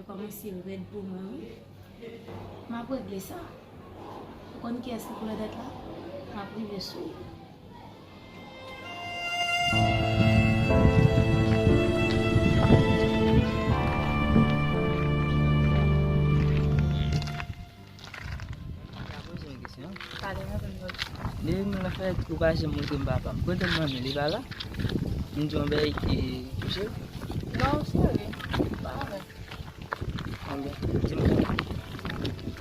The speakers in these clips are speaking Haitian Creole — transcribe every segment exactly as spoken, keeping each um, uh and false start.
Kòmanse rèd pou mwen, wi. M ap regle sa. Ou konn kiyès ki Claudette la? M ap rive sou li. Mwen ka poze yon kesyon? Pale, mwen konn poze. Depi moun nan fè ou pa janm montre m papa m. Kote l manmi, li pa la? M di yon bagay ki touche l? Non, cheri, pa avè m. Ebyen, di m.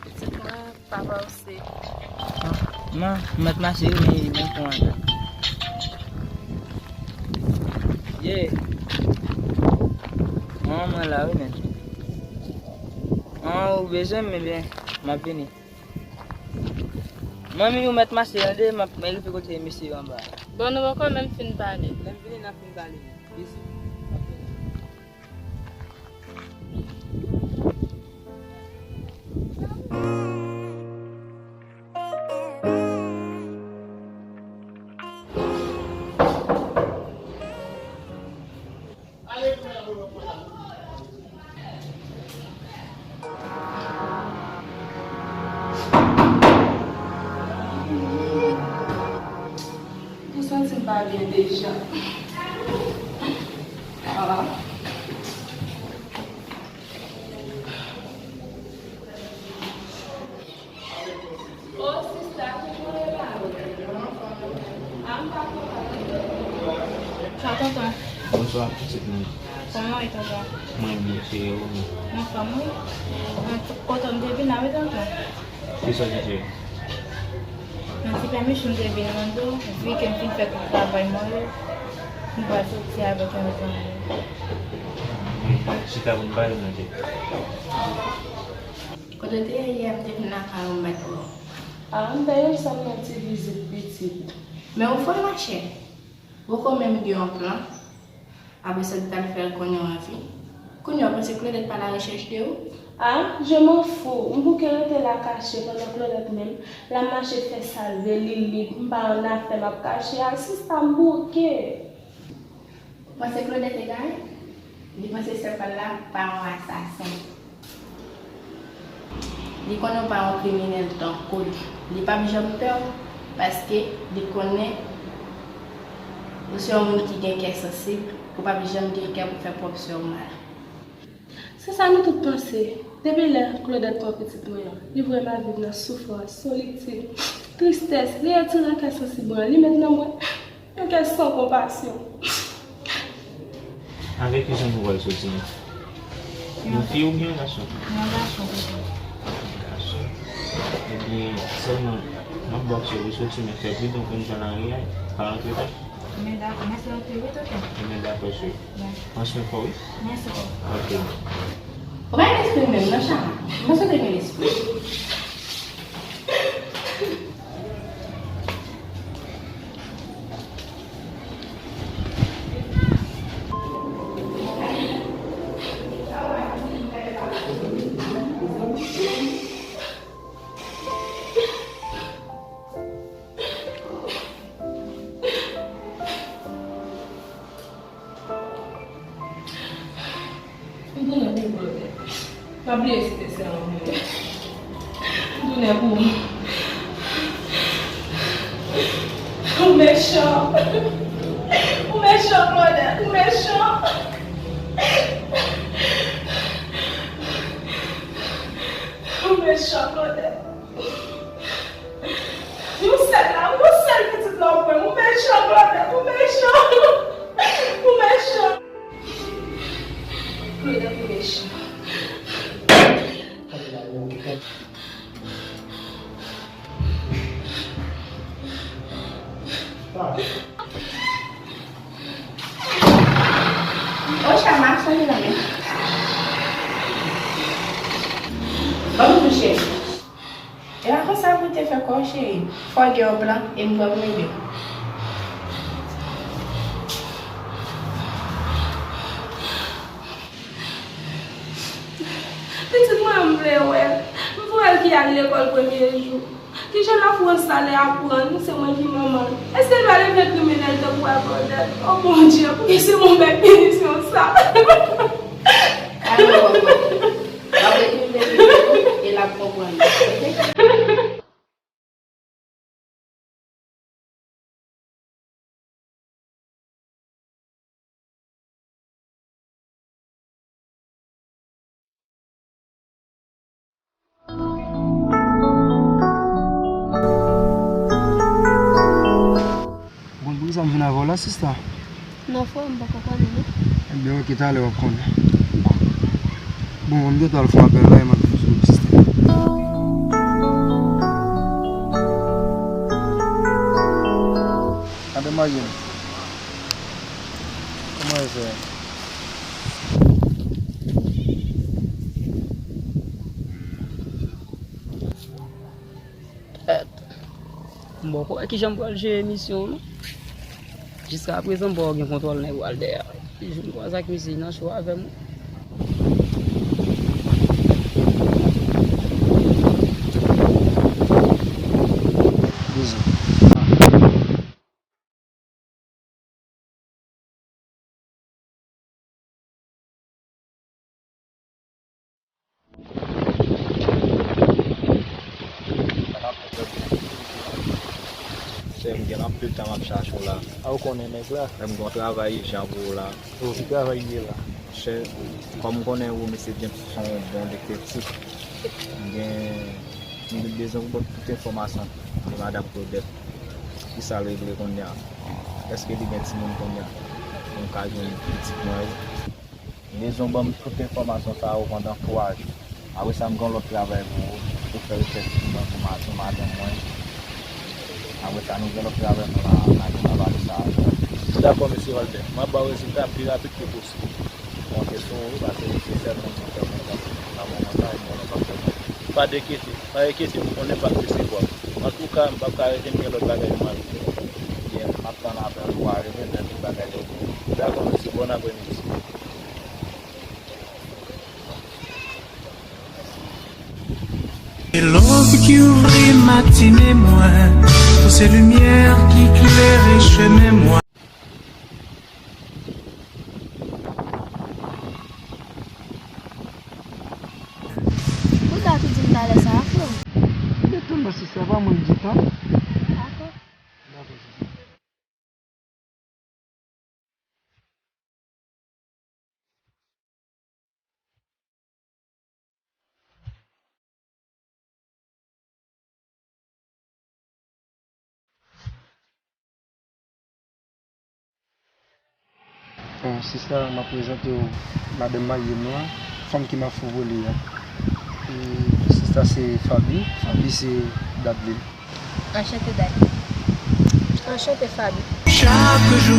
Pitit mwen, papa w se. Man, m mèt mache wi, men, men pran ata. Ye. Manman mwen la wi, men. An, ou bezwen m, ebyen, m ap vini. Manmi, ou mèt mache, tande, m ap, m rive kote mesye yo anba a. Bon, nou poko menm fin pale. Lè m vini, n ap fin pale. Bezi. M ap vini. Ou santi m pa byen deja. Ah. O sista, ki koulè la? A, m pa konprann. Sa, tonton. Bonswa, pitit mwen. Kòman w ye, tonton? Mwen byen, cheri, ou menm? M anfòm, wi. Mwen t-, kote m te vin la, wi, tonton. Kisa w te di? Nan ti pèmisyon m te vin mande w, vi ke m fin fè tout travay mwen yo, m pral soti avèk yon zanmi. Chita pou n pale, non, cheri. Kote w te ye yè? M te vin lakay ou, m pa t wè w. A, m te ansanm nan ti vizit pitit. Men ou fò, machè. Ou poko menm gen yon plan. Apre sa, ou t al fè l konnen w anvi. Kounye a, w panse Claudette pa nan rechèch de ou? A, je m'en fous. M bouke rete la kache pandan Claudette menm, l ap mache fè sa l vle, li lib, m pa annafè m ap kache. A, sista, m bouke. Ou panse Claudette egare? Li panse sè pa l la pa yon asasen. Li konnen w pa yon kriminèl tankou li. Li p ap janm pè w, paske li konnen ou se yon moun ki gen kè sansib, ou p ap janm gen kè pou fè pwòp sè w mal. Se sa nou tout panse. Depi lè Claudette pran pitit mwen an, li voye m al viv nan soufrans, solitid, tristès. Li retire kè sansib mwen, li met nan mwen yon kè san konpasyon. Avèk ki zanmi w pral soti menm? Yon fi oubyen yon gason? Yon gason, papa. Yon gason. Ebyen, sèlman, m ap ba w konsèy pou soti, men fè pridan pou n pran lari a, pa rantre tan. Men dakò, men se yon pi wi, tonton. Men dakò, cheri. Pran swen kò w, wi. Mèsi, tonton. Ok. Ou pa gen lespri menm, non, Chama? M panse w te gen lespri. M tounen pou ou, Claudette. Pa bliye si te sè an ou ye. M tounen pou ou. Ou mechan. Ou mechan, Claudette. Ou mechan. Ou mechan, Claudette. Yon sèl la, yon sèl pitit la ou pran. Ou mechan, Claudette, ou mechan. Ou mechan. Claudette, ou mechan. Ocha, m ap sonje nan men. Ban m touche. E pa konsa pou te fè kò w, cheri. Fò w gen yon plan, e m prè pou m ede w. Pitit mwen an m vle wè l. M vle wè l ki al lekòl premye jou. Kijan l ap pran sa lè aprann se mwen ki manman l? Èske l pral leve kriminèl tankou a Claudette? O Bondye, poukisa se mwen bay pinisyon sa? Alò, papa. M vin avè w la, sista. Non, frè, m poko konnen, non. Ebyen, oke, talè w ap konnen. Bon, m gentan al fè yon apèl la, e m ap vin sou w, sista. Madanm marye m. Kòman e fè? Kèt. M poko wè kijan m pral jere emisyon an, non. Jiska prezan, m poko gen kontwòl nèg Walder a. Jou m kwaze ak misye, li nan cho avè m. Bizou. Sè, m gen anpil tan m ap chache w la. A, ou konnen nèg la? Lè m gen yon travay ijan pou ou la. O, ki travay li ye la? Chè, kòm m konnen ou, mesye James, se yon bon detektif. M gen, m gen bezwen pou tout enfòmasyon de madanm Claudette. Kisa l regle kounye a? Èske li gen timoun kounye a? Pou m ka jwenn pitit mwen yo. M bezwen w ban m tout enfòmasyon sa yo pandan twa jou. Apre sa, m gen yon lòt travay pou ou, pou fè rechèch sou mwen, pou ma-, sou madanm mwen. Apre sa, nou gen lòt travay pou la, la, nou travay sa. Dakò, mesye Walter. M ap ba w rezilta pi rapid ke posib. M konte sou ou, paske se sèl moun ki fè mwen konfyans nan moman sa, e mwen menm ap fè konfyans. Pa enkyete, pa enkyete, m konnen m p ap resevwa. Antouka, m p ap ka rete, m gen lòt bagay pou m al fè. Byen, m ap tann apèl ou a, rete fè tout bagay yo. Dakò, mesye, bon apremidi. Se love ki ouvri matine mwen, se limyè ki klere chemen mwen. Ou dat ou di m talè sa a, frè m. Ou detann nan sista, pa mwen di tan. Dakò. Dakò, sista. Bon, sista, m ap prezante w madanm marye m lan, fanm ki m ap fouvole a. E sista se Faby, Faby se dat li. Anchante, Dani. Anchante, Faby. Chak jou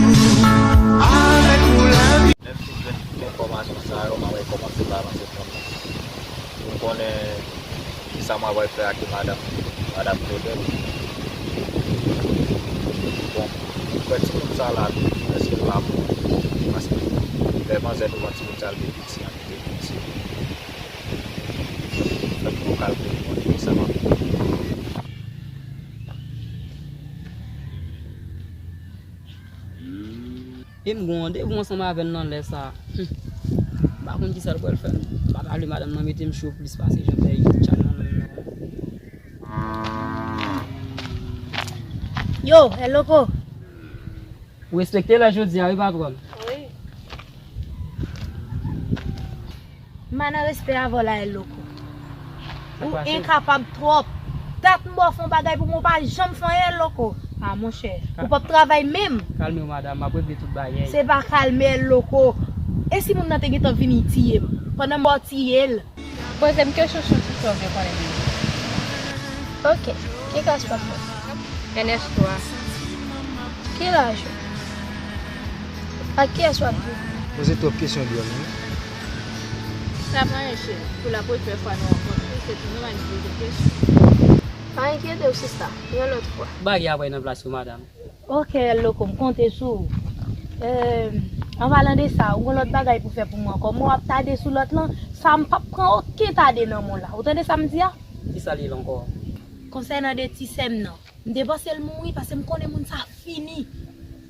avèk ou lavi. Lè m fin jwenn tout enfòmasyon sa yo, m ap rekòmanse balanse fanm nan. Pou m konnen kisa m ap fè ak madanm, madanm Claudette. Bon, m kwè timoun sa la, èske l la pou mwen? Paske lè manzè te pran timoun sa, l te piti anpil, li te piti. Fè m pran kalkil pou m konnen kisa m ap fè. E m gen yon randevou ansanm avè l nan lè sa a. Hum. M pa konn kisa l pral fè. M pa ka vle madanm nan mete m cho plis pase jan m fè tchak nan menm nan. Yo, El Loco. Ou respekte lè jodi a, wi, patwòn. Wi. M pa nan respè avè w la, El Loco. Ou enkapab twòp. Dat m ba w fè yon bagay pou mwen, ou pa janm fè anyen, El Loco. A, monchè, ou p ap travay menm. Kalme w, madanm, m ap regle tout bagay. Se pa kalme, El Loco. E si moun nan te gentan vini tiye m? Pandan m ba w tiye l. Poze m kesyon sou ti frè w gen konnen li ye. Oke. Ki klas w ap fè? N S twa. Ki laj ou? Ak kiyès w ap viv? Poze twòp kesyon, Diane, wi. Sa pa anyen, cheri. Pou la premyè fwa nou rankontre, se tou nòmal m poze kesyon. Pa enkyete w, sista. Yon lòt fwa. Bagay ap nan plas yo, madanm. Oke, El Loco, m konte sou ou. Eh, an palan de sa, ou gon lòt bagay pou fè pou mwen ankò. Mwen w ap tade sou lòt lan, sa m p ap pran okenn tade nan men w la. Ou tande sa m di a? Kisa l ye la ankò? Konsènan de ti sè m nan. M te panse l mouri paske m konnen moun sa fini.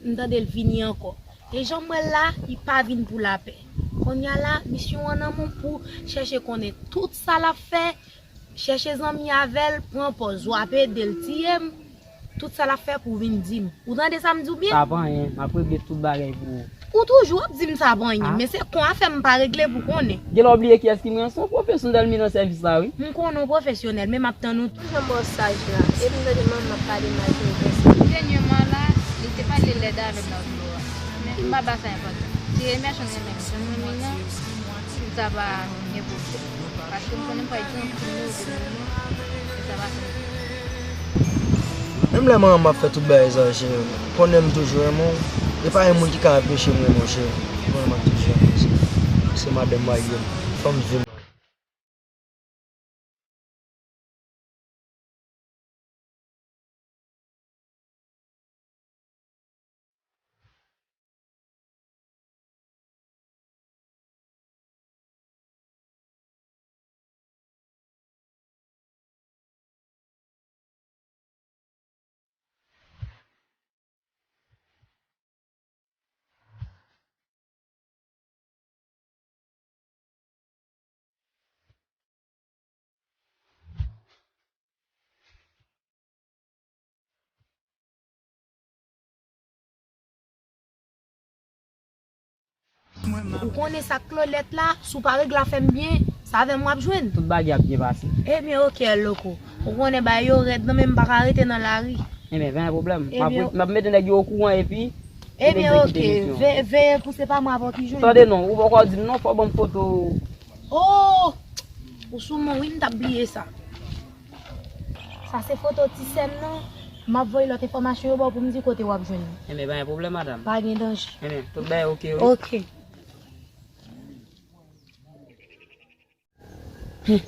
M tande l vini ankò. E jan m wè l la, li pa vin pou lapè. Kounye a la, misyon an nan men w pou chèche konnen tout sa l ap fè, chèche zanmi avè l, pran pòz w ap ede l tiye m. Tout sa l ap fè pou vin di m. Ou tande sa m di w byen? Sa pa anyen, m ap regle tout bagay pou ou. Ou toujou ap di m sa pa anyen, men se kon afè m pa regle pou konnen. Gen lè w bliye kiyès ki mwen an, se yon pwofesyonèl m ye nan sèvis la, wi. M konnen w pwofesyonèl, men m ap tann ou tou. Jan m wè w saj la, epi m tande manman m ap pale mal sou rezo. Dènyèman la, li Se pa li lèd avè m nan dlo a. Men m pa ba sa enpòtans. Si Emerson renmen m jan m renmen l lan, sa pa gen pwoblèm. Paske m konnen m pral gen anpil move moman, men sa pa fè m. Menm lè manman m ap fè tout bagay sa, cheri, konnen m toujou renmen w. E pa gen moun ki ka anpeche m renmen w, cheri. Konnen m ap toujou renmen w, cheri. Se madanm m al ye. Fò m viv. Ou konnen sa k Claudette la, si w pa regle afè m byen, se avè m w ap jwenn. Tout bagay ap byen pase. Ebyen, oke, loko. Ou konnen bagay yo rèd non, men m pa ka rete nan lari. Ebyen, pa gen pwoblèm. M ap, m ap mete nèg yo okouran epi. Ebyen, oke. Veye pou se pa mwen avè w ki jwenn. Tande non, ou poko di m non, fò w ban m foto. Oh! Ou sou mwen, wi, m t ap bliye sa. Sa se foto ti sè m nan. M ap voye lòt enfòmasyon yo ba w pou m di kote w ap jwenn li. Enben, pa gen pwoblèm, madanm. Pa gen danje. Enben, tout bagay oke, wi. Oke. Hum.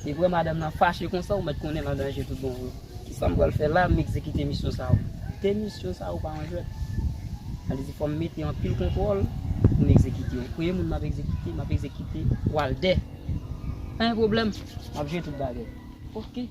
E vre, madanm nan fache konsa, ou mèt konnen l an danje tout bon vre. Kisa m pral fè la, m egzekite misyon sa yo. De misyon sa yo pa yon jwèt. Sa vle di fò m mete anpil kontwòl pou m egzekite yo. Premye moun m ap egzekite, m ap egzekite Walder. Pa gen pwoblèm, m ap jere tout bagay. Oke.